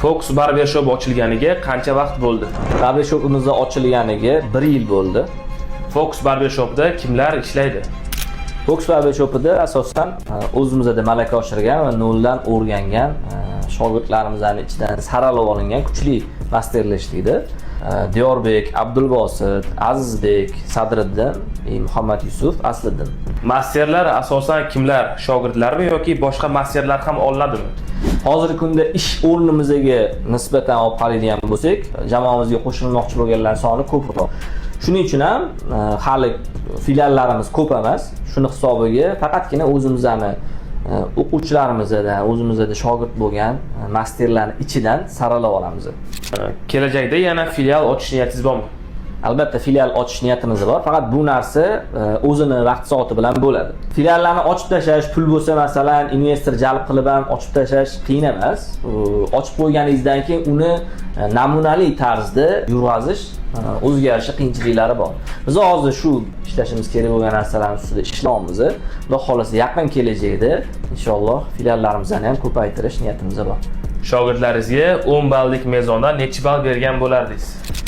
Fox Barbershop ochilganiga qancha vaqt bo'ldi? Barbershopimiz ochilganiga 1 yil bo'ldi. Fox Barbershopda kimlar ishlaydi? Fox Barbershopida asosan o'zimizda malaka oshirgan va noldan o'rgangan shogirdlarimizni ichidan saralab olingan kuchli masterlar ishlaydi. Diyorbek, Abdulbosit, Azizbek, Sadriddin, Muhammad Yusuf, Asliddin. Masterlar asosan kimlar? Shogirdlarmi yoki boshqa masterlar ham olinadimi? Hozirgi kunda ish o'rnimizga nisbatan olib qaraydigan bo'lsak, jamoamizga qo'shilmoqchi bo'lganlar soni ko'proq. Shuning uchun ham hali filiallarimiz ko'p emas. Shuni hisobiga faqatgina o'zimizni o'quvchilarimizda, o'zimizda shogird bo'lgan masterlarni ichidan saralab olamiz. Kelajakda yana filial ochish niyatingiz bormi? Albatta, filial ochish niyatimiz bor. Faqat bu narsa o'zini vaqt soati bilan bo'ladi. Filiallarni ochib tashlash, pul bo'lsa, masalan, investor jalb qilib ham ochib tashlash qiyin emas. Ochib qo'yganingizdan keyin uni namunali tarzda yurg'azish o'ziga yarasha qiyinchiliklari bor. Biz hozir shu ishlashimiz kerak bo'lgan narsalarni ustida ishlayapmiz. Xudo xohlasa, yaqin kelajakda inshaalloh filiallarimizni ham ko'paytirish niyatimiz bor. Shogirdlaringizga 10 ballik mezondan necha ball bergan bo'lardingiz?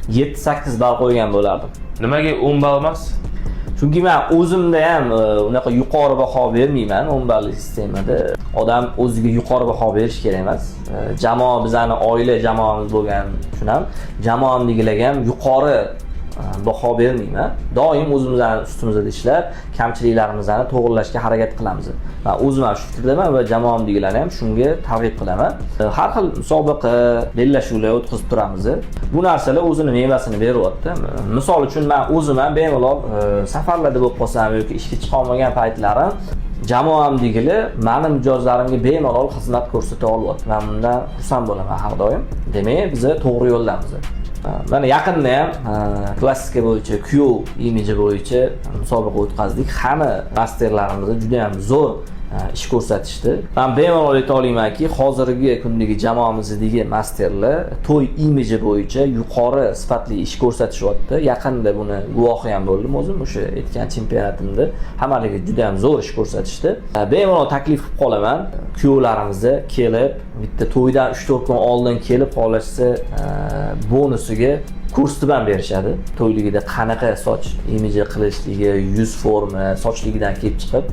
7-8 ball qo'ygan bo'lardim. Nimaga 10 ball emas? Chunki men o'zimda ham unaqa yuqori baho bermayman 10 balli sistemada. Odam o'ziga yuqori baho berish kerak emas. Jamoa bizani oila jamoamiz bo'lgani uchun ham jamoamdagilarga ham yuqori baho bermayman. Doim o'zimizni ustimizda ishlab, kamchiliklarimizni to'g'rilashga harakat qilamiz. Man o'zim ham shu fikrdaman va jamoamdagilarni ham shunga targ'ib qilaman. Har xil musobaqa, bellashuvlar o'tkazib turamiz. Bu narsalar o'zini mevasini beryapti. Misol uchun, man o'zim ham bemalol safarlarda bo'lib qolsam yoki ishga chiqa olmagan paytlarim jamoamdagilar mani mijozlarimga bemalol xizmat ko'rsata olyapti. Man bundan xursand bo'laman har doim. Demak, biz to'g'ri yo'ldamiz. Mana yaqinda ham klassika bo'yicha, kuyov imiji bo'yicha musobaqa o'tkazdik. Hamma masterlarimiz juda ham zo'r ish ko'rsatishdi. Man bemalol ayta olamanki, hozirgi kundagi jamoamizdagi masterlar to'y imiji bo'yicha yuqori sifatli ish ko'rsatishyapti. Yaqinda buni guvohi ham bo'ldim o'zim, o'sha aytgan chempionatimda hammaligi juda ham zo'r ish ko'rsatishdi. Bemalol taklif qilib qolaman. Kuyovlarimizni kelib, bitta to'ydan 3-4 kun oldin kelib xohlashsa, bonusiga ko'rsatib ham berishadi. To'yligida qanaqa soch imiji qilishligi, yuz forma, sochligidan kelib chiqib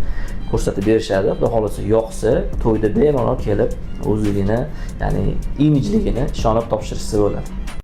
ko'rsatib berishadi. Xudo xohlasa, yoqsa, to'yda bemalol kelib o'zligini, ya'ni imijligini ishonib topshirishsa bo'ladi.